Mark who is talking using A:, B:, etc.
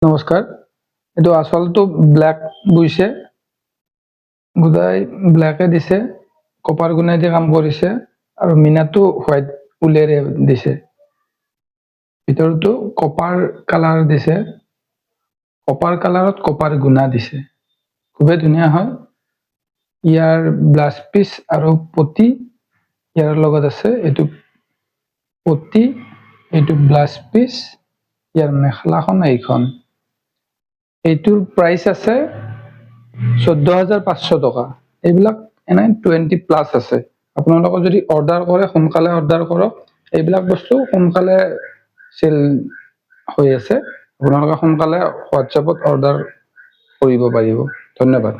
A: নমস্কাৰ। এইটো আচলটো ব্লেক বুইছে, গোটাই ব্লেকে দিছে, কপাৰ গুণাই দি কাম কৰিছে আৰু মিনাটো হোৱাইট উলেৰে দিছে। ভিতৰতো কপাৰ কালাৰ দিছে, কপাৰ কালাৰত কপাৰ গুণা দিছে। খুবেই ধুনীয়া হয়। ইয়াৰ ব্লাউজ পিচ আৰু পতি ইয়াৰ লগত আছে। এইটো পতি, এইটো ব্লাউজ পিচ, ইয়াৰ মেখেলাখন এইখন। এইটোৰ প্ৰাইচ আছে 14,500 টকা। এইবিলাক এনে 20+ আছে। আপোনালোকে যদি অৰ্ডাৰ কৰে, সোনকালে অৰ্ডাৰ কৰক। এইবিলাক বস্তু সোনকালে চেল হৈ আছে। আপোনালোকে সোনকালে হোৱাটছএপত অৰ্ডাৰ কৰিব পাৰিব। ধন্যবাদ।